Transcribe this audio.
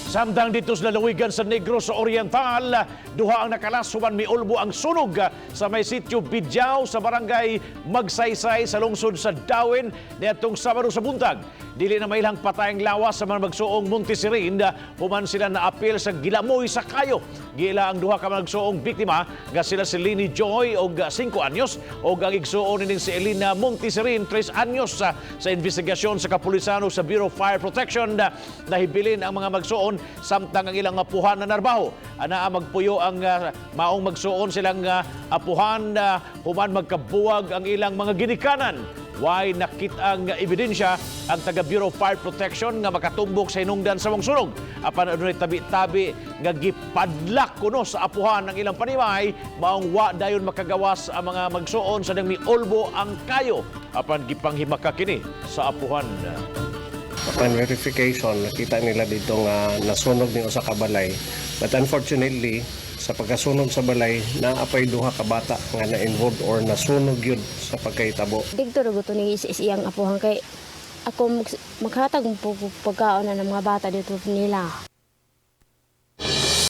Samtang didto sa lalawigan sa Negros sa Oriental, duha ang nakalas human miulbo ang sunog sa may sitio Bidyaw sa barangay Magsaysay sa lungsod sa Dauin niadtong Sabado sa buntag. Dili na mailang patayang lawas sa mga magsuong Montesirin human sila naapil sa gilamoy sa kayo. Giila ang duha ka magsuong biktima nga sila si Lini Joy og 5 anyos og ang igsuon nining si Elena Montesirin, 3 anyos. Sa investigasyon sa kapulisan ug sa Bureau of Fire Protection, nahibilin ang mga magsuon samtang ang ilang apuhan na narbaho. Anaa magpuyo ang maong magsuon silang apuhan human magkabuwag ang ilang mga ginikanan. Way nakit-ang ebidensya ang taga Bureau of Fire Protection nga makatumbok sa hinungdan sa mong sunog. Apan adunay tabi-tabi nga gipadlak kuno sa apuhan ang ilang panimay, maong wa dayon makagawas ang mga magsuon sa nang miulbo ang kayo. Apan gipanghimaka kini sa apuhan. Upon verification, nakita nila dito nga nasunog ni usa ka balay. But unfortunately, sa pagkasunog sa balay, naa pay duha ka bata nga na-involved or nasunog yun sa pagkahitabo. Didto ra to ni is iyang apuhan kay ako maghatag po pagkaon na ng mga bata didto nila.